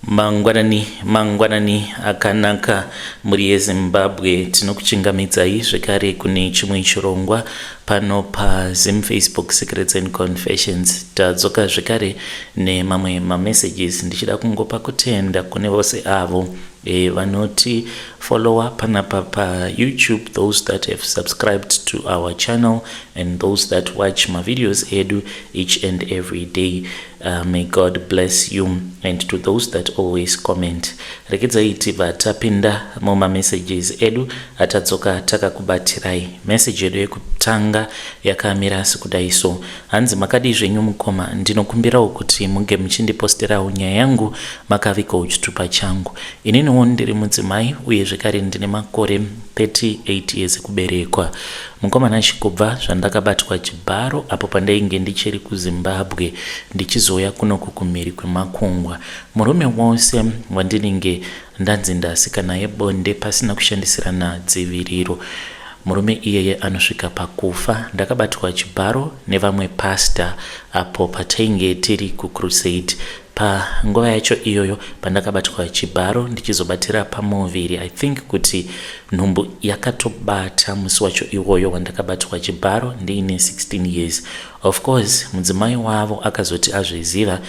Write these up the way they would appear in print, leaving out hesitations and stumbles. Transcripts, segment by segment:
Mangwanani, mangwanani akanaka mhuri yeZimbabwe. Tinokuchingamidzai zvekare kune chimwe chirongwa pano paZim Facebook Secrets and Confessions. Tadzoka zvekare nemamwe mamessages ndichida kungopa kutenda kune vose avo vanoti follower panapa paYouTube, those that have subscribed to our channel and those that watch mavideos edu each and every day. May God bless you, and to those that always comment. Rekedzai tibva tapinda mumamessages edu atadzoka takakubatirai. Message yedu yekutanga yakamira sekudai so. Hanzi, "Makadii zvenyu mukoma? Ndinokumbirawo kuti munge muchindiposterawo nyaya yangu makavigawo chitupa changu. Ininiwo ndiri mudzimai uye zvekare ndine makore 38 years ekuberekwa. Mukomana, chikubva zvandakabatwa chibharo apo pandainge ndichiri kuZimbabwe ndichizouya kunoku kumhiri kwemakungwa, murume wose wandinenge ndanzi ndasika naye bonde pasina kushandisirana dziviriro, murume iyeye anosvika pakufa. Ndakabatwa chibharo nevamwe pasta apo patainge tiri kucrusade. Panguva yacho iyoyo pandakabatwa chibharo ndichizobatira pamuviri, I think kuti nhumbu yakatobata musi wacho iwoyo wandakabatwa chibharo ndiine 16 years. Of course mudzimai wavo akazoti azviziva,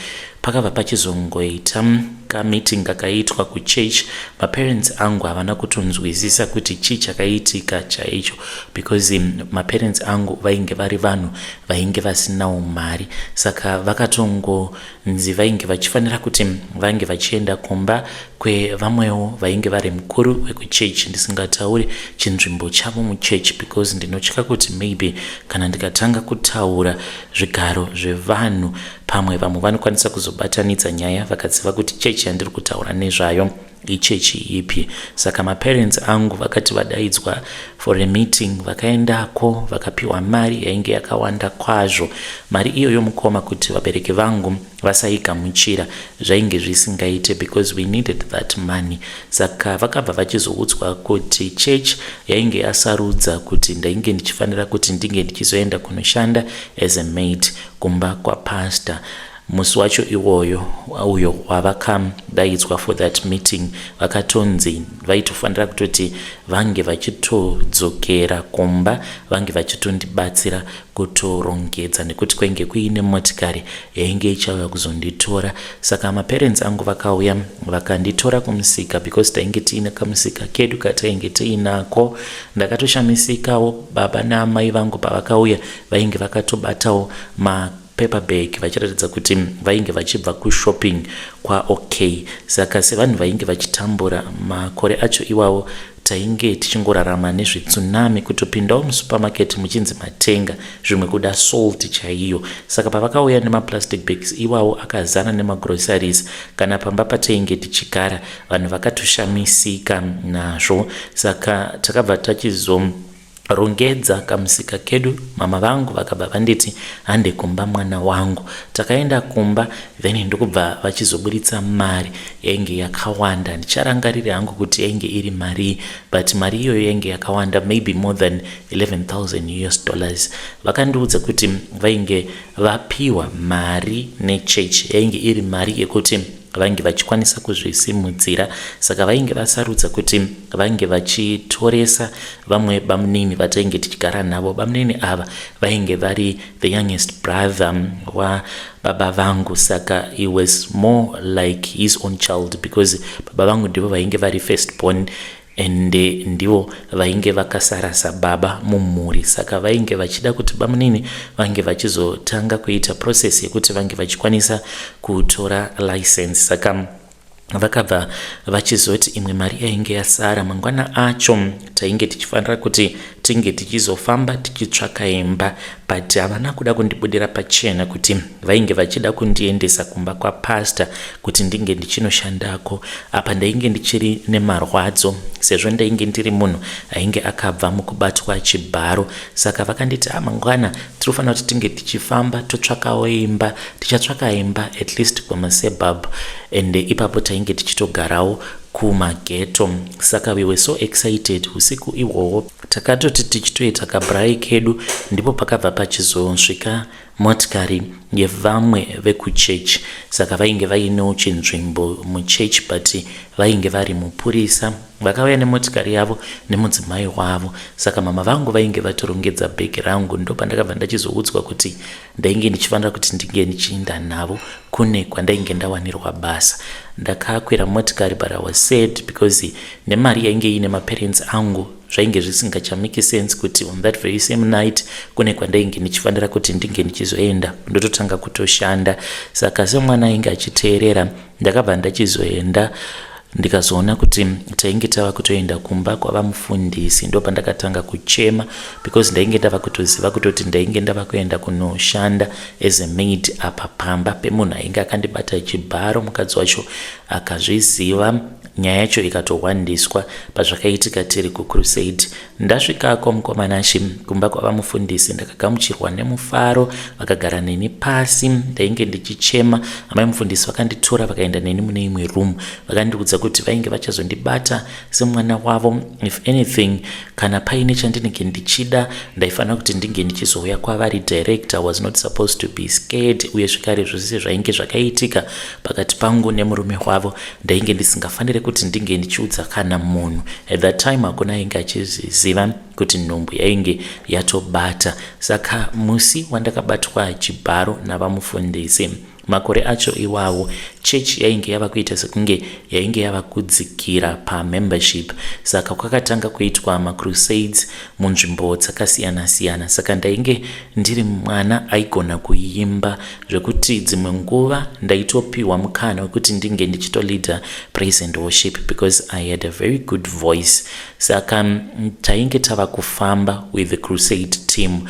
pakabva pachizongoita kameeting kakaitwa kuchurch. Maparents angu havana kutonzwisisa kuti chii chakaitika chaicho, because maparents angu vainge vari vanhu vainge vasinawo mari, saka vakatongonzi vainge vachifanira kuti vange vachienda kumba kwevamwewo vainge vari mukuru wekuchechi, ndisingatauri chinzvimbo chavo muchechi because ndinotya kuti maybe kana ndikatanga kutaura zvigaro zvevanhu, pamwe vamwe vanokwanisa kuzobatanidza nyaya vakaziva kuti chechi yandiri kutaura nezvayo ichechi ipi. Saka maparents angu vakati vadaidzwa for a meeting, vakaendako, vakapiwa mari yainge yakawanda kwazvo. Mari iyoyo mukoma, kuti vabereki vangu vasaigamuchira zvainge zvisingaite because we needed that money. Saka vakabva vachizoudzwa kuti church yainge yasarudza kuti ndainge ndichifanira kuti ndinge ndichizoenda kunoshanda as a maid kumba kwapastor. Musi wacho iwoyo uyo wavakadaidzwa for that meeting, vakatonzi vaitofanira kutoti vange vachitodzokera kumba, vange vachitondibatsira kutorongedza nekuti kwainge kuine motikari yainge ichauya kuzonditora. Saka maparents angu vakauya vakanditora kumusika because tainge tiine kamusika kedu katainge tiinako. Ndakatoshamisikawo baba naamai vangu pavakauya, vainge vakatobatawo ma paper bag vachiratidza kuti vainge vachibva kushopping kwaOK. Saka sevanhu vainge vachitambura makore acho iwawo, tainge tichingorarama nezvetsunami, kutopindawo musupermarket muchinzi matenga zvimwe kuda salt chaiyo. Saka pavakauya nemaplastic bags iwawo akazara nemagroceries kana pamba patainge tichigara, vanhu vakatoshamisika nazvo. Saka takabva tachizo rongedza kamusika kedu. Mama vangu vakabva vanditi, 'Hande kumba, mwana wangu.' Takaenda kumba, then ndokubva vachizoburitsa mari yainge yakawanda. Ndicharangariri hangu kuti yainge iri mari, but mari iyoyo yainge yakawanda, maybe more than 11,000 US dollars. Vakandiudza kuti vainge vapiwa mari nechechi, yainge iri mari yekuti vange vachikwanisa kuzvisimudzira. Saka vainge vasarudza kuti vange vachitoresa vamwe bamunini vatainge tichigara navo. Bamunini ava vainge vari the youngest brother wababa vangu, saka he was more like his own child because baba vangu ndivo vainge vari first born and ndivo vainge vakasara sababa mumhuri. Saka vainge vachida kuti bamunini vange vachizotanga kuita process yekuti vange vachikwanisa kutora license. Saka vakabva vachizoti imwe mari yainge yasara, mangwana acho tainge tichifanira kuti tinge tichizofamba tichitsvaka imba, but havana kuda kundibudira pachena kuti vainge vachida kundiendesa kumba kwapasta kuti ndinge ndichinoshandako. Apa ndainge ndichiri nemarwadzo sezvo ndainge ndiri munhu ainge akabva mukubatwa chibharo. Saka vakanditi, "A ah, mangwana tinofanira kuti tinge tichifamba totsvakawo imba. Tichatsvaka imba at least kwamasuburb." And ipapo tainge tichitogarawo. Kumageto. Saka we were so excited usiku ihwohwo. Takatoti tichitoita kabraai kedu ndipo pakabva pachizosvika motikari yevamwe vekuchechi. Saka vainge vainewo chinzvimbo muchechi but vainge vari mupurisa. Vakauya nemotikari yavo nemudzimai wavo. Saka mama vangu vainge vatorongedza bhegi rangu ndopandakabva ndachizoudzwa kuti Ndainge ndichifanira kuti ndinge ndichiinda navo kune kwandainge ndawanirwa basa. Ndakakwira motikari but I was sad because nemari yainge iine maparents angu zvainge zvisingachamiki sense kuti on that very same night kune kwandainge ndichifanira kuti ndinge ndichizoenda ndototanga kutoshanda. Saka semwana ainge achiteerera ndakabva ndachizoenda ndikazoona kuti tainge tava kutoenda kumba kwavamufundisi. Ndopandakatanga kuchema because ndainge ndava kutoziva kutoti ndainge ndava kuenda kunoshanda as a maid apa pamba pemunhu ainge akandibata chibharo. Mukadzi wacho akazviziva, nyaya yacho ikatowandiswa pazvakaitika tiri kucrusade. Ndasvikako mukomanashi kumba kwavamufundisi ndakagamuchirwa nemufaro, vakagara neni pasi. Ndainge ndichichema. Amai mufundisi vakanditora vakaenda neni mune imwe room, vakandiudza kuti vainge vachazondibata semwana wavo. If anything, kana paine chandinenge ndichida, ndaifanira kuti ndinge ndichizouya kwavari direct. I was not supposed to be scared. Uye zvekare zvose zvainge zvakaitika pakati pangu nemurume wavo ndainge ndisingafanire kuti ndinge ndichiudza kana munhu. At that time hakuna ainge achizviziva kuti nhumbu yainge yatobata. Saka musi wandakabatwa chibharo navamufundisi, makore acho iwawo chechi yainge yava kuita sekunge yainge yava kudzikira pamembership. Saka kwakatanga kuitwa macrusades munzvimbo dzakasiyana-siyana. Saka ndainge ndiri mwana aigona kuimba zvekuti dzimwe nguva ndaitopiwa mukana wekuti ndinge ndichitoleader praise and worship because I had a very good voice. Saka tainge tava kufamba with the crusade team.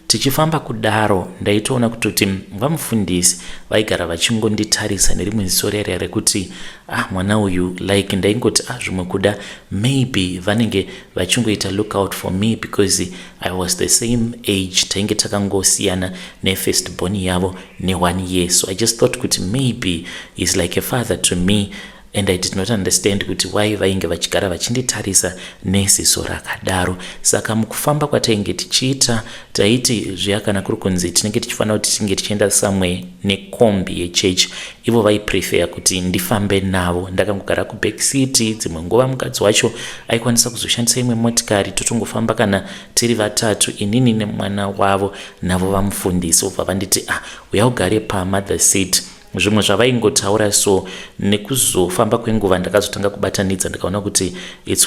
Tichifamba kudaro ndaitoona kutoti vamufundisi vaigara vachingonditarisa nerimwe ziso rere rekuti, ah, mwana uyu. Like ndaingoti, ah, zvimwe kuda maybe vanenge vachingoita look out for me because I was the same age, tainge takangosiyana nefirst born yavo ne1 year. So I just thought kuti maybe is like a father to me and I did not understand kuti why vainge vachigara vachinditarisa neziso rakadaro. Saka mukufamba kwatainge tichiita, taiti zviya kana kuri kunzi tinenge tichifanira kuti tinge tichienda somewhere nekombi yechechi, ivo vaiprefer kuti ndifambe navo ndakangogara kuback seat. Dzimwe nguva mukadzi wacho aikwanisa kuzoshandisa imwe motikari, totongofamba kana tiri vatatu, inini nemwana wavo navo vamufundisi. Vobva vanditi, ah, uya ugare pamother seat. Zvimwe zvavaingotaura. So nekuzofamba kwenguva ndakazotanga kubatanidza, ndikaona kuti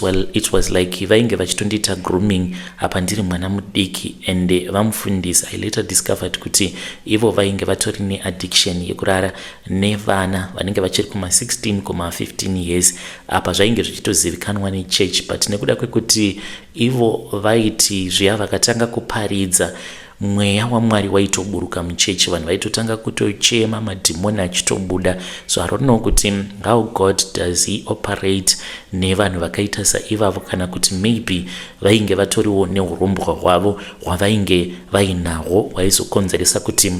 well, it was like vainge vachitondiita grooming apa ndiri mwana mudiki. And vamufundisi, I later discovered kuti ivo vainge vatori neaddiction yekurara nevana vanenge vachiri kuma16, kuma15 years. Apa zvainge zvichitozivikanwa nechurch, but nekuda kwekuti ivo vaiti zviya vakatanga kuparidza, mweya waMwari waitoburuka muchechi, vanhu vaitotanga kutochema, madhimoni achitobuda. So I don't know kuti how God does he operate nevanhu vakaita saivavo, kana kuti maybe vainge vatoriwo neurombwa hwavo hwavainge vainahwo hwaizokonzeresa kuti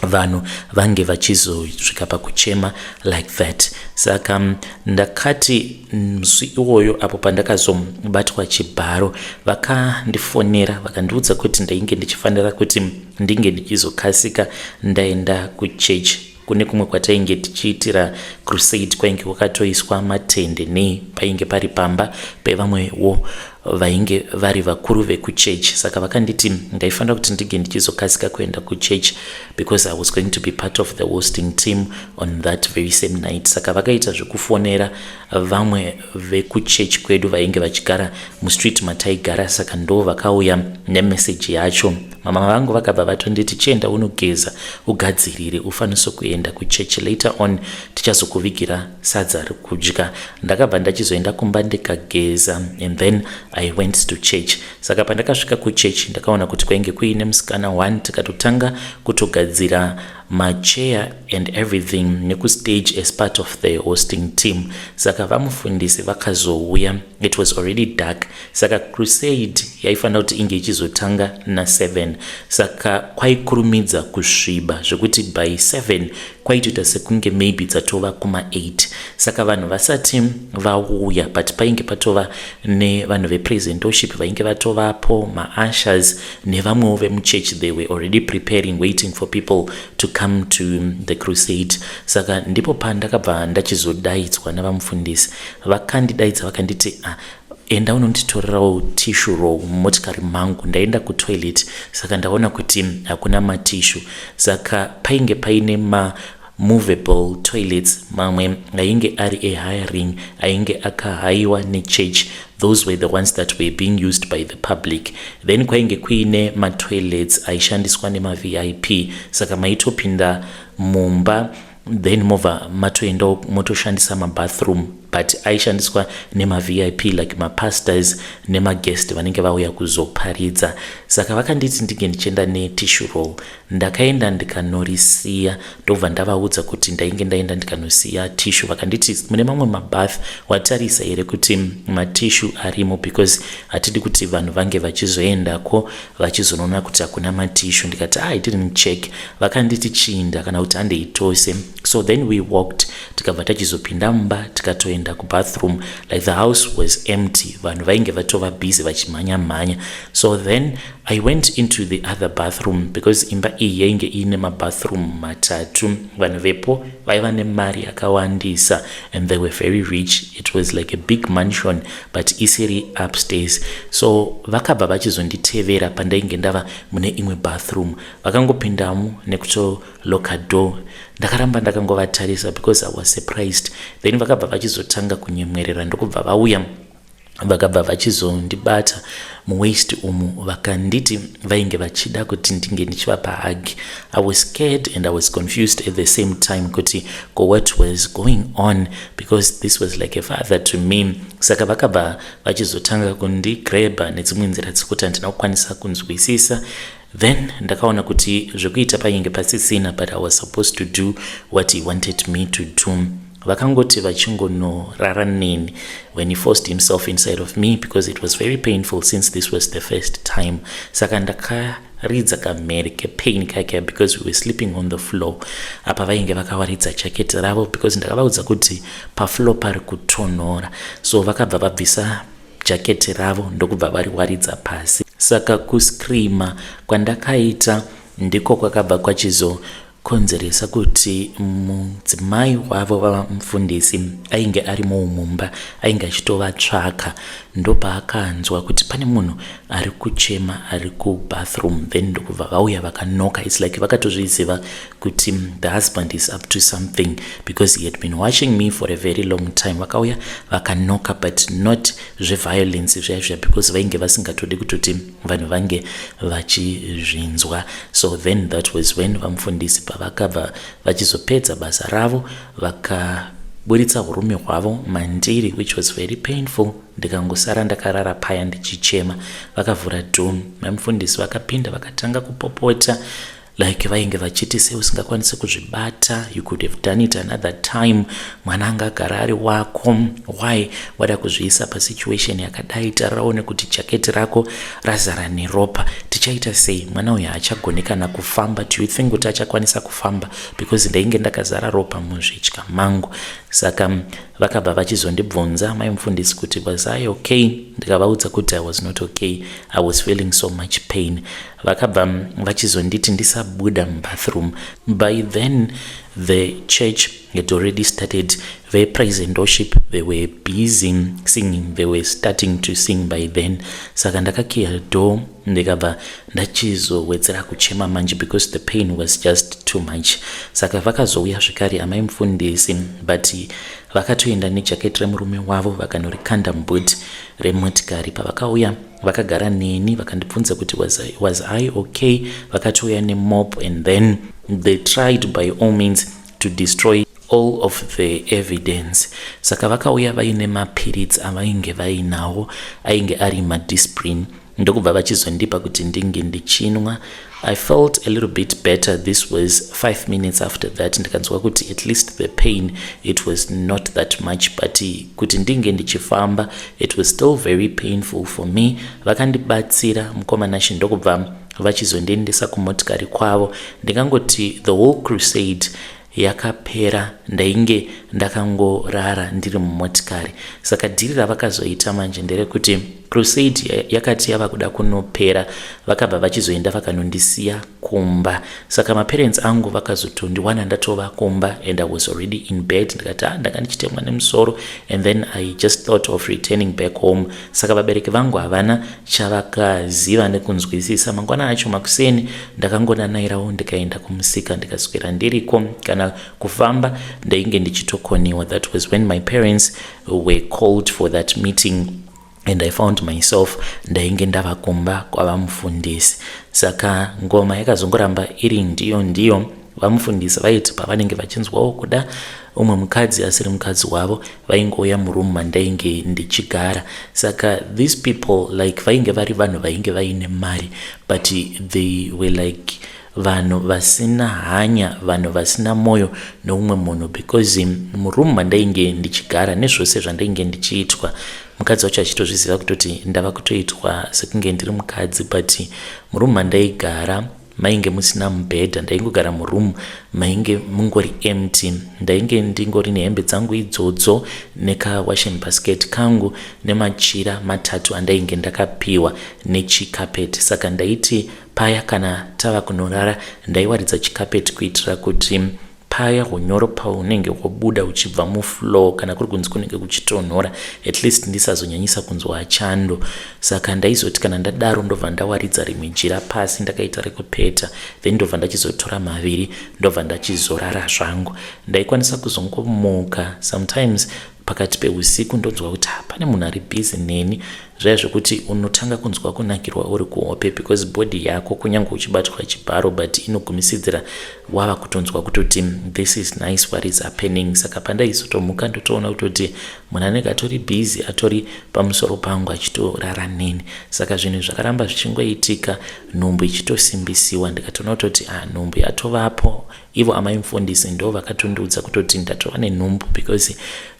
vanhu vange vachizosvika pakuchema like that. Saka ndakati musi iwoyo apo pandakazobatwa chibharo, vakandifonera vakandiudza kuti ndainge ndichifanira kuti ndinge ndichizokasika ndaenda kuchechi kune kumwe kwatainge tichiitira crusade. Kwainge kwakatoiswa matende, nei painge pari pamba pevamwewo vainge vari vakuru vekuchechi. Saka vakanditi ndaifanira kuti ndinge ndichizokasika kuenda kuchechi because I was going to be part of the hosting team on that very same night. Saka vakaita zvekufonera vamwe vekuchechi kwedu vainge vachigara mustreet mataigara. Saka ndo vakauya nemeseji yacho. Mama vangu vakabva vatonditi, chienda unogeza, ugadzirire, ufanise kuenda kuchechi. Later on tichazokuvigira sadza rekudya. Ndakabva ndachizoenda kumba, ndikageza and then I went to church. Saka pandakasvika kuchechi ndakaona kuti kwainge kuine musikana one, tikatotanga kutogadzira. machair and everything nekustage as part of the hosting team. Saka vamufundisi vakazouya, it was already dark. Saka crusade yaifanira kuti inge ichizotanga na7, saka kwaikurumidza kusviba zvekuti by 7 kwaitoita sekunge maybe dzatova kuma8. Saka vanhu vasati vauya, but painge patova nevanhu vepresentoship vainge vatovapo, maushers nevamwewo vemuchurch. They were already preparing, waiting for people to come to the crusade. Saka ndipo pandakabva ndachizodaidzwa navamufundisi. Vakandidaidza vakanditi, "Ah, enda unonditorerawo tissue roll mumotikari mangu. Ndaenda kutoilet, saka ndaona kuti hakuna matissue." Saka painge paine ma movable toilets, mamwe ainge ari ehiring, ainge akahayiwa nechurch. Those were the ones that were being used by the public. Then kwainge kuine matoilets aishandiswa nemaVIP. Saka maitopinda mumba, then movha matoendawo motoshandisa mabathroom, but aishandiswa nemaVIP like mapastors nemaguest vanenge vauya kuzoparidza. Saka vakanditi ndinge ndichienda netissue roll. Ndakaenda ndikanorisiya, ndobva ndavaudza kuti ndainge ndaenda ndikanosiya tissue. Vakanditi, "Mune mamwe mabath watarisa here kuti matissue arimo? Because hatidi kuti vanhu vange vachizoendako vachizonoona kuti hakuna matissue." Ndikati, "Ah, I didn't check." Vakanditi, "Chiinda kana kuti handei tose." So then we walked, tikabva tachizopinda mumba, tikatoenda kubathroom. Like, the house was empty, vanhu vainge vatova busy vachimhanya mhanya. So then I went into the other bathroom, because imba iyi yainge iine mabathroom matatu. Vanhu vepo vaiva nemari yakawandisa and they were very rich. It was like a big mansion, but isiri upstairs. So vakabva vachizonditevera pandainge ndava mune imwe bathroom. Vakangopindamo nekutolocka door. Ndakaramba ndakangovatarisa because I was surprised. Then vakabva vachizotanga kunyemwerera, ndokubva vauya, vakabva vachizondibata muwaist umu, vakanditi vainge vachida kuti ndinge ndichivapa hug. I was scared and I was confused at the same time kuti ko what was going on, because this was like a father to me. Saka vakabva vachizotanga kundigrabha nedzimwe nzira dzekuti handina kukwanisa kunzwisisa. Then ndakaona kuti zvekuita painge pasisina, but I was supposed to do what he wanted me to do. Vakangoti vachingonorara neni, when he forced himself inside of me, because it was very painful since this was the first time. Saka ndakaridza kamhere kepain kake because we were sleeping on the floor. Apa vainge vakawaridza jaketi ravo, because ndakavaudza kuti pafloor pari kutonhora. So vakabva vabvisa jaketi ravo, ndokubva variwaridza pasi. Saka kuscreama kwandakaita ndiko kwakabva kwachizokonzeresa kuti mudzimai wavo vamufundisi ainge arimo mumba, ainge achitovatsvaka. Ndopaakanzwa kuti pane munhu ari kuchema ari kubathroom. Then ndokubva vauya vakanoka. It's like vakatozviziva kuti the husband is up to something because he had been watching me for a very long time. Vakauya vakanoka, but not zveviolence zviya zviya, because vainge vasingatodi kutoti vanhu vange vachizvinzwa. So then that was when vamufundisi pavakabva vachizopedza basa ravo, vakaburitsa urume hwavo mandiri, which was very painful. Ndikangosara ndakarara paya ndichichema. Vakavhura door, mamufundisi vakapinda, vakatanga kupopota, like vainge vachiti, "Sei usingakwanisi kuzvibata? You could have done it another time. Mwana anga agara ari wako. Why wada kuzviisa pasituation yakadai? Tarirawo nekuti jaketi rako razara neropa. Tichaita sei? Mwana uyu haachagoni kana kufamba. Do you think kuti achakwanisa kufamba?" Because ndainge ndakazara ropa muzvitya mangu. Saka vakabva vachizondibvunza mai mufundisi kuti was I okay. Ndikavaudza kuti I was not okay, I was feeling so much pain. Vakabva vachizonditi ndisabuda mubathroom. By then the church had already started their praise and worship. They were busy singing, they were starting to sing by then. Saka ndakakiya door, ndikabva ndachizowedzera kuchema manje because the pain was just too much. Saka vakazouya zvekare amai mufundisi, but vakatoenda nejaketi remurume wavo, vakanorikanda muboot remotikari. Pavakauya vakagara neni, vakandibvunza kuti was I okay. Vakatouya nemop and then they tried by all means to destroy all of the evidence. Saka vakauya vaine mapiritsi avainge vainawo, ainge ari madisprin. Ndokubva vachizondipa kuti ndinge ndichinwa. I felt a little bit better. This was 5 minutes after that. Ndikanzwa kuti at least the pain, it was not that much, but kuti ndinge ndichifamba, it was still very painful for me. Vakandibatsira, mukoma Nashe, ndokubva vachizondiendesa kumotikari kwavo. Ndingangoti the whole crusade yakapera ndainge ndakangorara ndiri mumotikari. Saka dhiri ravakazoita manje nderekuti crusade yakati yava kuda kunopera, vakabva vachizoenda vakanondisiya kumba. Saka maparents angu vakazotondiwana ndatova kumba and I was already in bed. Ndikati, "Ah, ndanga ndichitemwa nemusoro and then I just thought of returning back home." Saka vabereki vangu havana chavakaziva nekunzwisisa. Mangwana acho makuseni ndakangonanairawo, ndikaenda kumusika, ndikaswera ndiriko. Kana kufamba ndainge ndichitokoniwa. That was when my parents were called for that meeting and I found myself ndainge ndava kumba kwavamufundisi. Saka ngoma yakazongoramba iri ndiyo ndiyo. Vamufundisi vaiti pavanenge vachinzwawo kuda umwe mukadzi asiri mukadzi wavo, vaingouya murumu mandainge ndichigara. Saka these people, like, vainge vari vanhu vainge vaine mari, but they were like vanhu vasina hanya, vanhu vasina mwoyo neumwe munhu, because murumu mandainge ndichigara nezvose zvandainge ndichiitwa, mukadzi wacho achitozviziva kutoti ndava kutoitwa sekunge ndiri mukadzi, but murumu mandaigara mainge musina mubhedha. Ndaingogara murumu mainge mungori empty. Ndainge ndingori nehembe dzangu idzodzo nekawashing basket kangu nemachira matatu andainge ndakapiwa nechikapeti. Saka ndaiti paya kana tava kunorara, ndaiwaridza chikapeti kuitira kuti paya hunyoro paunenge hwobuda uchibva mufloor, kana kuri kunzi kunenge kuchitonhora, at least ndisazonyanyisa kunzwa chando. Saka ndaizoti kana ndadaro, ndobva ndawaridza rimwe jira pasi, ndakaita rekupeta, then ndobva ndachizotora maviri, ndobva ndachizorara zvangu. Ndaikwanisa kuzongomuka sometimes pakati peusiku, ndonzwa kuti pane munhu ari busy neni. Zvaya zvekuti unotanga kunzwa kunakirwa uri kuhope, because body yako, kunyange uchibatwa chibharo, but inogumisidzira wava kutonzwa kutoti, "This is nice, what is happening?" Saka pandaizotomuka, ndotoona kutoti munhu anenge atori busy, atori pamusoro pangu, achitorara neni. Saka zvinhu zvakaramba zvichingoitika, nhumbu ichitosimbisiwa. Ndikatoona kutoti, ah, nhumbu yatovapo. Ivo amai mufundisi ndo vakatondiudza kutoti ndatova nenhumbu, because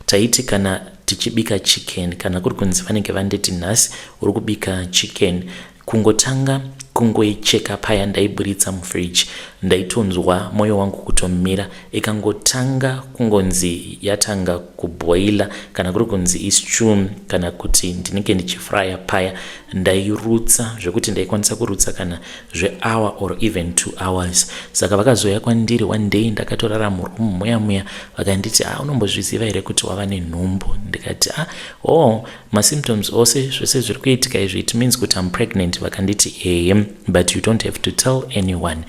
taiti kana tichibika chicken, kana kuri kunzi vanenge vanditi, "Nhasi uri kubika chicken," kungotanga kungoicheka paya, ndaiburitsa mufridge, ndaitonzwa mwoyo wangu kutomira. Ikangotanga kungonzi yatanga kubhoila, kana kuri kunzi istew, kana kuti ndinenge ndichifraya paya, ndairutsa zvekuti ndaikwanisa kurutsa kana zvehour or even 2 hours. Saka vakazouya kwandiri one day, ndakatorara murumu muya muya, vakanditi, "A, ah, unombozviziva here kuti wava nenhumbu?" Ndikati, "Ah, oh, masymptoms ose, zvese zviri kuitika izvi, it means kuti am pregnant." Vakanditi, "Ehe, but you don't have to tell anyone."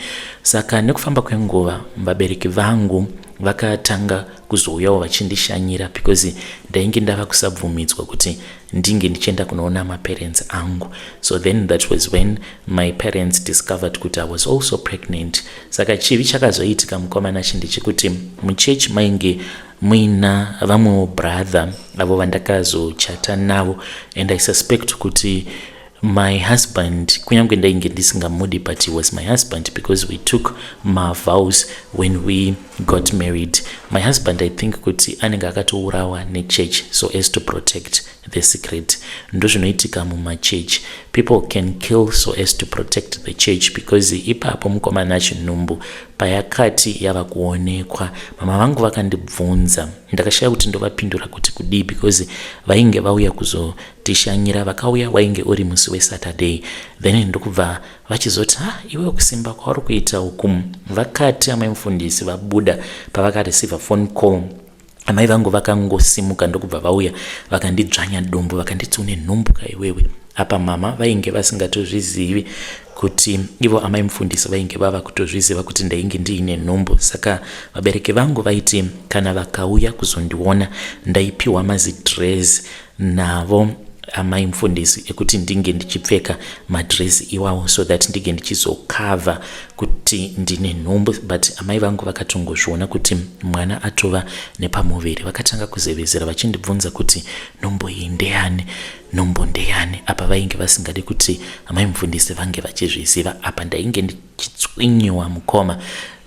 Saka nekufamba kwenguva, vabereki vangu vakatanga kuzouyawo vachindishanyira, because ndainge ndava kusabvumidzwa kuti ndinge ndichienda kunoona maparents angu. So then that was when my parents discovered kuti I was also pregnant. Saka chivi chakazoitika, mukoma Nashe, ndechekuti muchechi mainge muina vamwewo brother avo vandakazochata navo, and I suspect kuti my husband, kunyange ndainge ndisingamudi, but he was my husband because we took mavows when we got married. My husband, I think kuti anenge akatourawa nechurch so as to protect the secret. Ndozvinoitika mumachurch, people can kill so as to protect the church, because ipapo, mukoma Nashe, nhumbu payakati yava kuonekwa, mama vangu vakandibvunza. Ndakashaya kuti ndovapindura kuti kudii, because vainge vauya kuzotishanyira. Vakauya wainge uri musi weSaturday. Then ndokubva vachizoti, "Ha, iwe, kusimba kwauri kuita uku." Vakati amai mufundisi vabuda, pavakareceiva phone call, amai vangu vakangosimuka, ndokubva vauya, vakandidzvanya dumbu, vakanditi, "Une nhumbu kaiwewe." Apa mama vainge vasingatozvizivi kuti ivo amai mufundisi vainge vava kutozviziva kuti ndainge ndiine nhumbu. Saka vabereki vangu vaiti kana vakauya kuzondiona, ndaipiwa mazidress navo. Amai mufundisi ekuti ndinge ndichipfeka madress iwawo so that ndinge ndichizokavha kuti ndine nhumbu, but amai vangu vakatongozviona kuti mwana atova nepamuviri. Vakatanga kuzevezera vachindibvunza kuti nhumbu iyi ndeyani, nhumbu ndeyani. Apa vainge vasingadi kuti amai mufundisi vange vachizviziva. Apa ndainge ndichitswinyiwa, mukoma,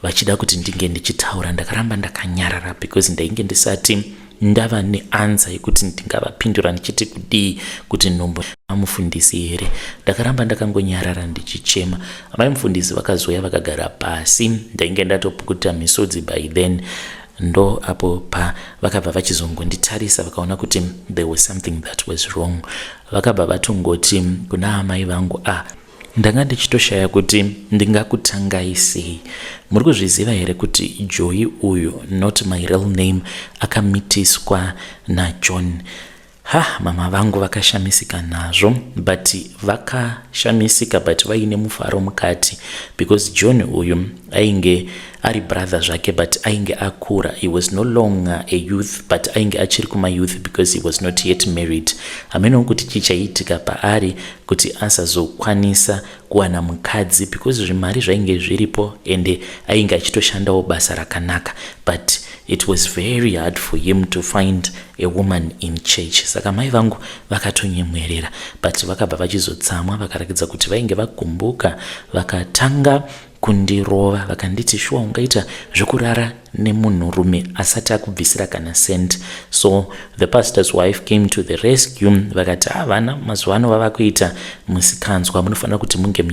vachida kuti ndinge ndichitaura. Ndakaramba ndakanyarara because ndainge ndisati ndava neanswer yekuti ndingavapindura ndichiti kudii, kuti nhumbu amufundisi here. Ndakaramba ndakangonyarara ndichichema. Amai mufundisi vakazouya vakagara pasi. Ndainge ndatopukuta misodzi by then. Ndo apo pa vakabva vachizongonditarisa, vakaona kuti there was something that was wrong. Vakabva vatongoti kuna amai vangu, "Ah, ndanga ndichitoshaya kuti ndingakutangai sei. Muri kuzviziva here kuti Joy uyu, not my real name, akamitiswa naJohn?" Ha, mama vangu vakashamisika nazvo, but vakashamisika but vaine mufaro mukati, because John uyu ainge ari brother zvake, but ainge akura. He was no longer a youth, but ainge achiri kumayouth because he was not yet married. Hameno kuti chichaitika paari kuti asazokwanisa kuwana mukadzi, because zvimari zvainge zviripo ende ainge achitoshandawo basa rakanaka, but it was very hard for him to find a woman in church. Saka mai vangu vakatonyemwerera, but vakabva vachizotsamwa, vakaratidza kuti vainge vagumbuka. Vakatanga kundirova, vakanditi, "Shuwa ungaita zvekurara nemunhurume asati akubvisira kana cent?" So the pastor's wife came to the rescue. Vakati, "Ah, vana mazuva ano vava kuita musikanzwa. Munofanira kuti munge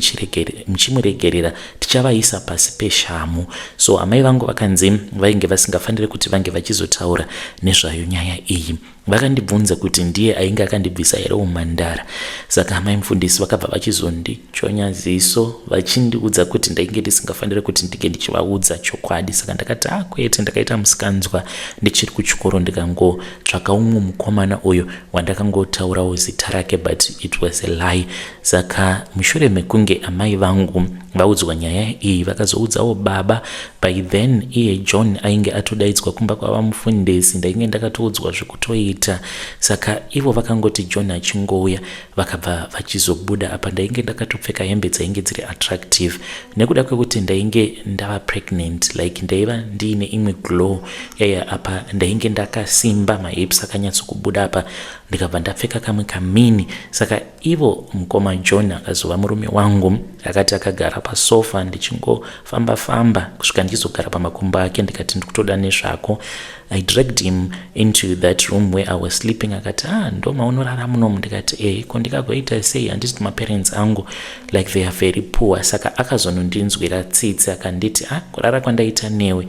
muchimuregerera. Tichavaisa pasi peshamu." So amai vangu vakanzi vainge vasingafaniri kuti vange vachizotaura nezvayo nyaya iyi. Vakandibvunza kuti ndiye ainge akandibvisa here umhandara. Saka amai mufundisi vakabva vachizondichonya ziso vachindiudza kuti ndainge ndisingafaniri kuti ndinge ndichivaudza chokwadi. Saka ndakati, "A ah, kwete, ndakaita musikanzwa ndichiri kuchikoro, ndikangotsvaka umwe mukomana uyo wandakangotaurawo zita rake, but it was a lie." Saka mushure mekunge amai vangu vaudzwa nyaya iyi, vakazoudzawo baba. By then iye John ainge atodaidzwa kumba kwavamufundisi. Ndainge ndakatoudzwa zvekutoita. Saka ivo vakangoti John achingouya, vakabva vachizobuda. Apa ndainge ndakatopfeka hembe dzainge dziri attractive nekuda kwekuti ndainge ndava pregnant, like ndaiva ndiine imwe glow yaya. Apa ndainge ndakasimba, mahips akanyatsokubuda. Apa ndikabva ndapfeka kamwe kamini. Saka ivo mukoma John akazova murume wangu akati akagara pasofa, ndichingofamba famba kusvika ndichizogara pamakumbo ake. Ndikati, "Ndikutoda nezvako." I dragged him into that room where I was sleeping. Akati, "Ah, ndo maunorara munomu?" Ndikati, "E, ko ndikagoita sei? Handiti maparents angu, like, they are very poor?" Saka akazonondinzwira tsitsi, akanditi, "Ah, kurara kwandaita newe,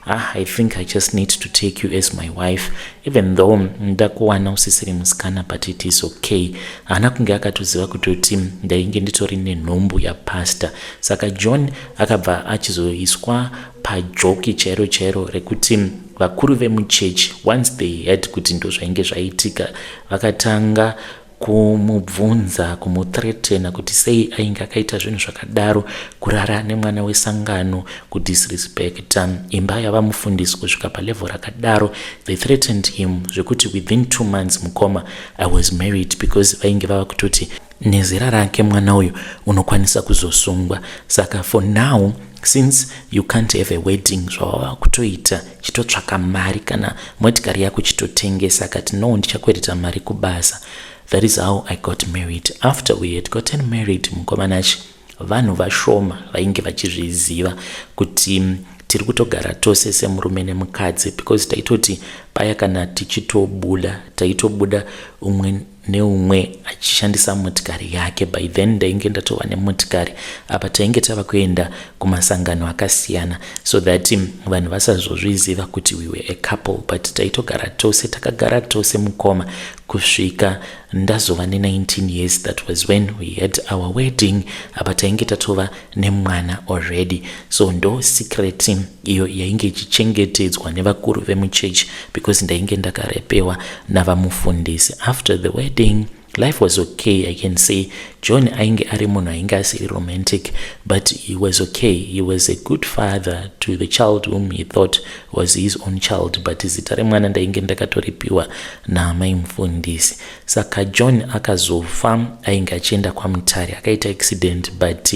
ah, I think I just need to take you as my wife, even though ndakuwana usisiri musikana, but it is okay." Haana kunge akatoziva kutoti ndainge nditori nenhumbu yapastor. Saka John akabva achizoiswa pajoki chairo chairo rekuti vakuru vemuchechi, once they heard kuti ndo zvainge zvaitika, vakatanga kumubvunza, kumuthreatena kuti sei ainge akaita zvinhu zvakadaro, kurara nemwana wesangano, kudisrespecta imba yavamufundisi kusvika palevel rakadaro. They threatened him zvekuti within 2 months, mukoma, I was married, because vainge vava kutoti nezera rake mwana uyu unokwanisa kuzosungwa. Saka for now, since you can't have a wedding, zvawava kutoita, chitotsvaka mari, kana motikari yako chitotengesa. Akati, "No, ndichakwereta mari kubasa." That is how I got married. After we had gotten married, mukomanachi, vanhu vashoma vainge vachizviziva kuti tiri kutogara tose semurume nemukadzi, because taitoti paya kana tichitobuda, taitobuda umwe neumwe achishandisa motikari yake. By then ndainge ndatova nemotikari. Apa tainge tava kuenda kumasangano akasiyana so that vanhu vasazozviziva kuti we were a couple, but taitogara tose. Takagara tose, mukoma, kusvika ndazova ne19 years. That was when we had our wedding. Apa tainge tatova nemwana already. So ndo secret iyo yainge ichichengetedzwa nevakuru vemuchechi, because ndainge ndakarepewa navamufundisi. After the wedding, life was okay, I can say. John ainge ari munhu ainge asiri romantic, but he was okay. He was a good father to the child whom he thought was his own child, but zita remwana ndainge ndakatoripiwa naamai mufundisi. Saka John akazofa ainge achienda kwaMutare, akaita accident, but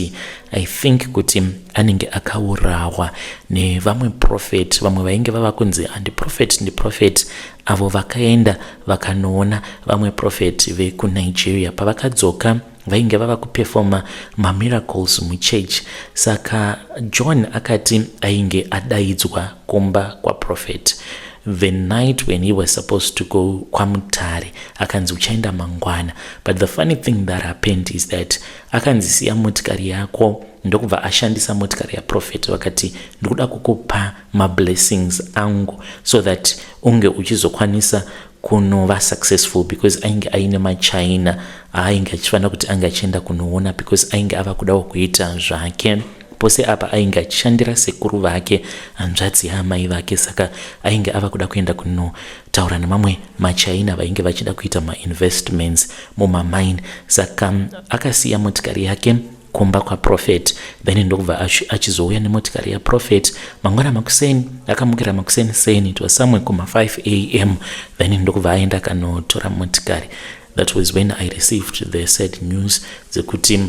I think kuti anenge akaurawa nevamwe prophet, vamwe vainge vava kunzi handiprophet, ndiprophet, avo vakaenda vakanoona vamwe prophet vekuNigeria. Pavakadzoka vainge vava kupefoma mamiracles muchurch. Saka John akati ainge adaidzwa kumba kwaprophet the night when he was supposed to go kwaMutare. Akanzi uchaenda mangwana, but the funny thing that happened is that akanzi siya motikari yako, ndokubva ashandisa motikari yaprophet. Vakati ndikuda kukupa mablessings angu so that unge uchizokwanisa kunova successful, because ainge aine maChina aainge achifanira kuti ange achienda kunoona, because ainge ava kudawo kuita zvake. Pose apa ainge achishandira sekuru vake, hanzvadzi yaamai vake. Saka ainge ava kuda kuenda kunotaura nemamwe maChina vainge vachida kuita mainvestments mumamine. Saka akasiya motikari yake kumba kwaprophet, then ndokubva achizouya nemotikari yaprophet mangwana makuseni. Akamukira makuseni seni, it was somewhere kuma5 am, then ndokubva aenda akanotora motikari. That was when I received the sad news dzekuti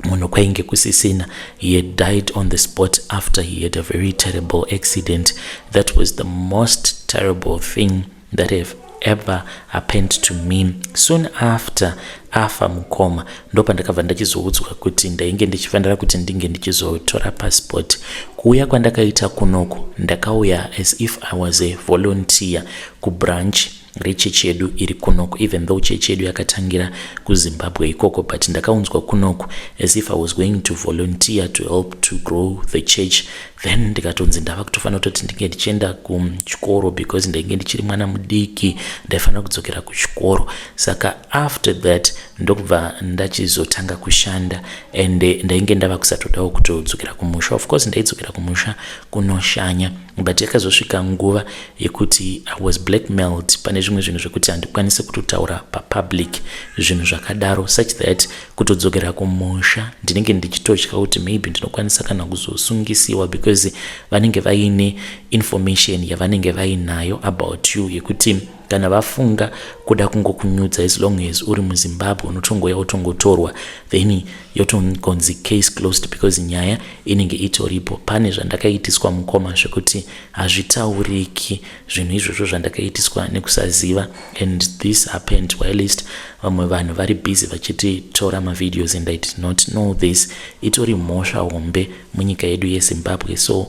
munhu kwainge kusisina. He had died on the spot after he had a very terrible accident. That was the most terrible thing that have ever happened to me. Soon after afa mukoma, ndopandakabva ndachizoudzwa kuti ndainge ndichifanira kuti ndinge ndichizotora passport. Kuuya kwandakaita kunoku, ndakauya as if I was a volunteer kubranch rechechi yedu iri kunoku, even though chechi yedu yakatangira kuZimbabwe ikoko, but ndakaunzwa kunoku as if I was going to volunteer to help to grow the church. Then ndikatonzi ndava kutofanira kutoti ndinge ndichienda kuchikoro, because ndainge ndichiri mwana mudiki, ndaifanira kudzokera kuchikoro. Saka after that ndokubva ndachizotanga kushanda and ndainge ndava kusatodawo kutodzokera kumusha. Of course ndaidzokera kumusha kunoshanya, but yakazosvika nguva yekuti I was blackmailed. Pane zvimwe zvinhu zvekuti handikwanisi kutotaura papublic, zvinhu zvakadaro, such that kutodzokera kumusha ndinenge ndichitotya kuti maybe ndinokwanisa kana kuzosungisiwa, because vanenge vaine information yavanenge vainayo about you, yekuti kana vafunga kuda kungokunyudza, as long as uri muZimbabwe unotongoya utongotorwa, then yotongonzi case closed, because nyaya inenge itoripo. Pane zvandakaitiswa mukoma zvekuti hazvitauriki, zvinhu izvozvo zvandakaitiswa nekusaziva. And this happened whilst vamwe vanhu vari busy vachititora mavideos, and I did not know this. Itori mhosva hombe munyika yedu yeZimbabwe. So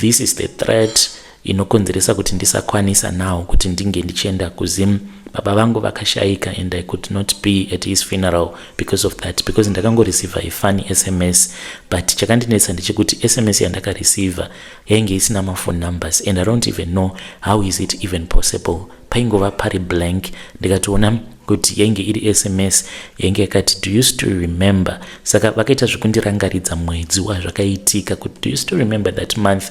this is the threat inokonzeresa kuti ndisakwanisa now kuti ndinge ndichienda kuZim. Baba vangu vakashayika and I could not be at his funeral because of that, because ndakangoreceiva a funny SMS. But chakandinetsa ndechekuti SMS yandakareceiva yainge isina maphone numbers, and I don't even know how is it even possible. Paingova pari blank. Ndikatoona kuti yainge iri SMS yainge yakati, "Do you still remember?" Saka vakaita zvekundirangaridza mwedzi wazvakaitika, kuti, "Do you still remember that month?"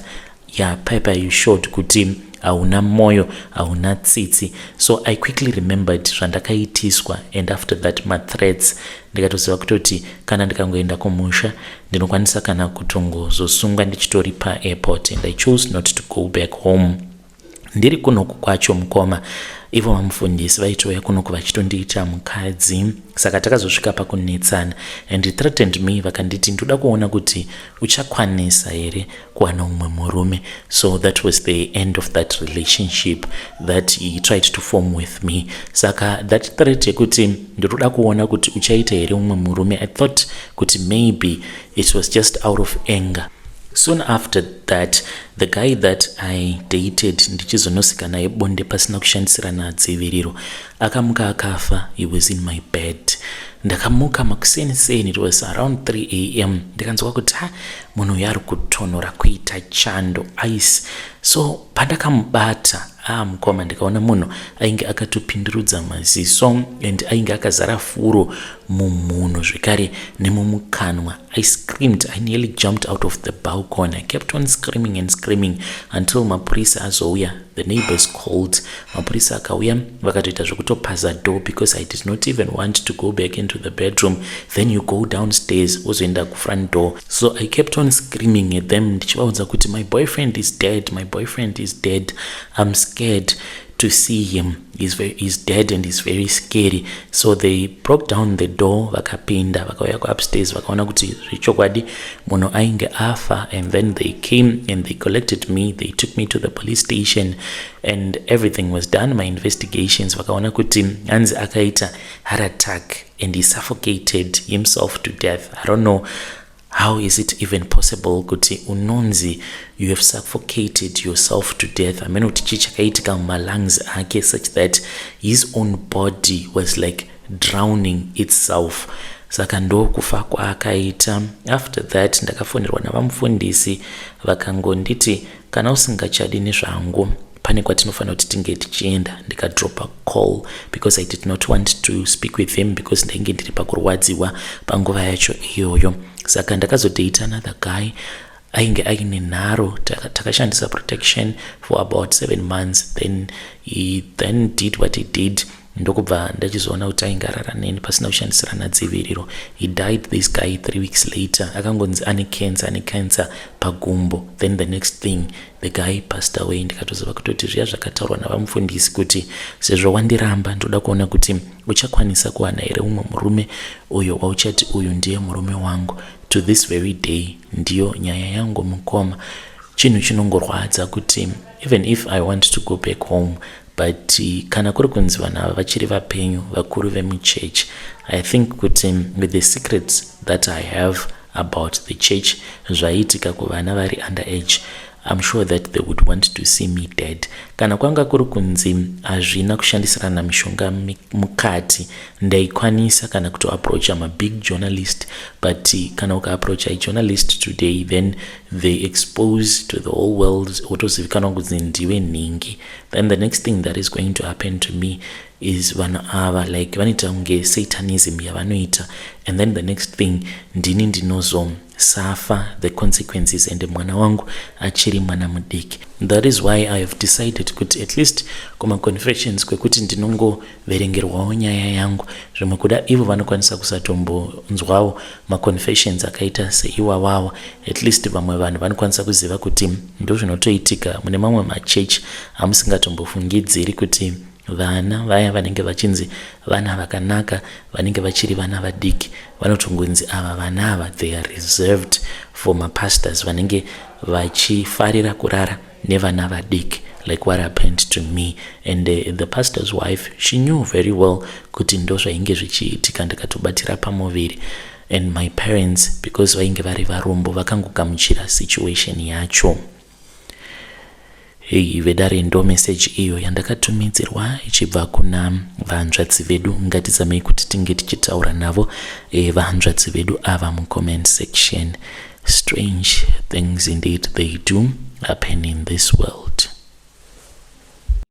Ya paipa you showed kuti hauna mwoyo, hauna tsitsi. So I quickly remembered zvandakaitiswa, and after that mathreats, ndikatoziva kutoti kana ndikangoenda kumusha ndinokwanisa kana kutongozosungwa ndichitori paairport, and I chose not to go back home. Ndiri kunoku kwacho mukoma, ivo vamufundisi vaitouya kunoku vachitondiita mukadzi. Saka takazosvika pakunetsana and threatened me. Vakanditi ndoda kuona kuti uchakwanisa here kuwana umwe murume. So that was the end of that relationship that he tried to form with me. Saka that threat yekuti ndinoda kuona kuti uchaita here umwe murume, I thought kuti maybe it was just out of anger. Soon after that, the guy that I dated, ndichizonosika naye bonde pasina kushandisirana dziviriro, akamuka akafa. He was in my bed. Ndakamuka makuseni seni, it was around 3 am. Ndikanzwa kuti ha, munhu uyu ari kutonhora, kuita chando, ice. So pandakamubata, ah mukoma, ndikaona munhu ainge akatopindurudza maziso and ainge akazara furo. Mumhuno zvekare nemumukanwa. I screamed. I nearly jumped out of the balcony. I kept on screaming and screaming until mapurisa azouya. The neighbors called. Mapurisa akauya, vakatoita zvekutopaza door because I did not even want to go back into the bedroom. Then you go downstairs, wozoenda kufront door. So I kept on screaming at them, ndichivaudza kuti my boyfriend is dead, my boyfriend is dead, I'm scared to see him, he's dead and he's very scary. So they broke down the door, vakapinda, vakauya kuupstairs, vakaona kuti zvechokwadi munhu ainge afa. And then they came and they collected me. They took me to the police station and everything was done. My investigations, vakaona kuti hanzi akaita heart attack and he suffocated himself to death. I don't know how is it even possible kuti unonzi you have suffocated yourself to death. Hamene kuti chii chakaitika mumalungs ake such that his own body was like drowning itself. Saka ndokufa kwaakaita. After that ndakafonerwa navamufundisi, vakangonditi kana usingachadi nezvangu, pane kwatinofanira kuti tinge tichienda. Ndikadropa call because I did not want to speak with him because ndainge ndiri pakurwadziwa panguva yacho iyoyo. Saka ndakazodate another guy ainge aine nharo. Takashandisa protection for about 7 months. Then he then did what he did. Ndokubva ndachizoona kuti ainge arara neni pasina kushandisirana dziviriro. He died, this guy, 3 weeks later. Akangonzi ane cancer, ane cancer pagumbo. Then the next thing, the guy passed away. Ndikatoziva kutoti zviya zvakataurwa navamufundisi kuti sezvo wandiramba, ndoda kuona kuti uchakwanisa kuwana here umwe murume uyo wauchati uyu ndiye murume wangu. To this very day, ndiyo nyaya yangu, mukoma. Chinhu chinongorwadza kuti even if I want to go back home, but kana kuri kunzi vanhu ava vachiri vapenyu, vakuru vemuchechi, I think kuti with the secrets that I have about the church, zvaiitika kuvana vari under age, I'm sure that they would want to see me dead. Kana kwanga kuri kunzi hazvina kushandisirana mishonga mukati, ndaikwanisa kana kutoapproacha mabig journalist. But kana ukaapproacha a journalist today, then they expose to the whole world, wotozivikanwa kunzi ndiwe nhingi. Then the next thing that is going to happen to me is vanhu ava like vanoita kunge satanism yavanoita, and then the next thing ndini ndinozosafa the consequences, and mwana wangu achiri mwana mudiki. That is why I have decided kuti at least kumaconfessions kwekuti ndinongoverengerwawo nyaya yangu, zvimwe kuda ivo vanokwanisa kusatombonzwawo maconfessions akaita seiwawawa. At least vamwe vanhu vanokwanisa kuziva kuti ndo zvinotoitika mune mamwe machechi amusingatombofungidziri, kuti vana vaya vanenge vachinzi vana vakanaka, vanenge vachiri vana vadiki, vanotongonzi ava vana ava, they are reserved for mapastors vanenge vachifarira kurara nevana vadiki, like what happened to me. And the pastor's wife, she knew very well kuti ndo zvainge zvichiitika, ndikatobatira pamuviri. And my parents, because vainge vari varombo, vakangogamuchira situation yacho. Hei vedare, ndo meseji iyo yandakatumidzirwa ichibva kuna vahanzvadzi vedu. Ngatizamei kuti tinge tichitaura navo vahanzvadzi vedu ava mucomment section. Strange things indeed, they do happen in this world.